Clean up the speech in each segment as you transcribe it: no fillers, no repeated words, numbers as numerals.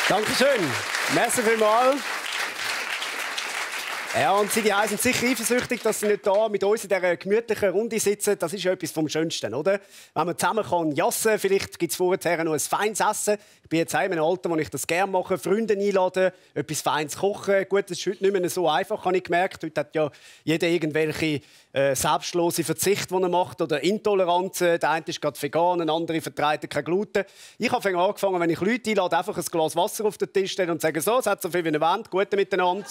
Dankeschön. Merci vielmals. Ja, und Sie sind sicher eifersüchtig, dass Sie nicht hier mit uns in dieser gemütlichen Runde sitzen. Das ist ja etwas vom Schönsten, oder? Wenn man zusammen kann jassen, vielleicht gibt es vorher noch ein feines Essen. Ich bin jetzt in einem Alter, wo ich das gerne mache. Freunde einladen, etwas Feines kochen. Gut, das ist heute nicht mehr so einfach, habe ich gemerkt. Heute hat ja jeder irgendwelche selbstlose Verzichte, die er macht, oder Intoleranzen. Der eine ist gerade vegan, der andere vertreibt kein Gluten. Ich habe angefangen, wenn ich Leute einlade, einfach ein Glas Wasser auf den Tisch stellen und sagen, so, es hat so viel wie eine Wand, Gute miteinander.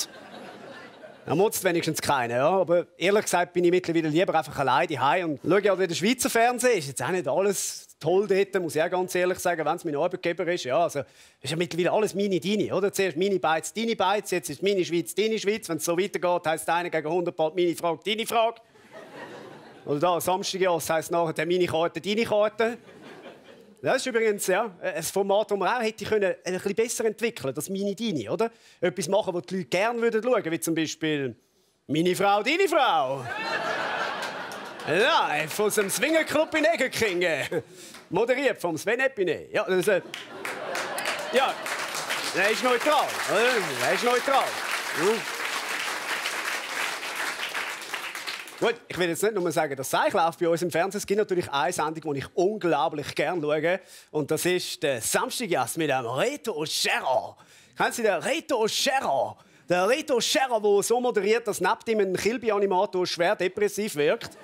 Dann mutzt wenigstens keiner, ja. Aber ehrlich gesagt bin ich mittlerweile lieber einfach alleine daheim und schaue ja den Schweizer Fernsehen. Ist jetzt auch nicht alles toll dort, muss ich auch ganz ehrlich sagen, wenn es mein Arbeitgeber ist. Ja, also ist ja mittlerweile alles Mini-Dini, oder? Zuerst Mini-Bytes, Dini-Bytes, jetzt ist Mini-Schweiz, Dini-Schweiz. Wenn es so weitergeht, heisst einer gegen 100 bald Mini-Frage, Dini-Frage. Oder da, Samstag, ja, das heisst nachher der Mini-Karte, Dini-Karte. Das ist übrigens ein Format, das man auch hätte ein bisschen besser entwickeln können, das Mini-Dini, oder? Etwas machen, was die Leute gerne schauen würden, wie zum Beispiel «Mini-Frau, Dini-Frau». Live von dem Swingerclub in Egerkingen. Moderiert vom Sven Epine. Ja, das, ja, er ist neutral. Er ist neutral. Gut, ich will jetzt nicht nur sagen, dass es läuft bei uns im Fernsehen. Es gibt natürlich eine Sendung, die ich unglaublich gerne schaue. Und das ist der Samstaggast mit dem Reto Scherer. Kennen Sie den Reto Scherer? Der Reto Scherer, der so moderiert, dass neben ihm ein Kilby-Animator schwer depressiv wirkt.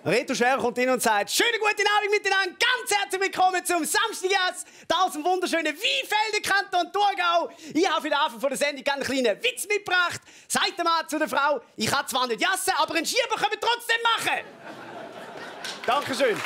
Reto Scherer kommt hin und sagt: «Schönen guten Abend miteinander, ganz herzlich willkommen zum Samstaggast hier aus dem wunderschönen Weinfelden, Kanton Thurgau. Ich habe für den Anfang der Sendung einen kleinen Witz mitgebracht. Sagt der Mann zu der Frau: Ich kann zwar nicht jassen, aber einen Schieber können wir trotzdem machen.» Dankeschön.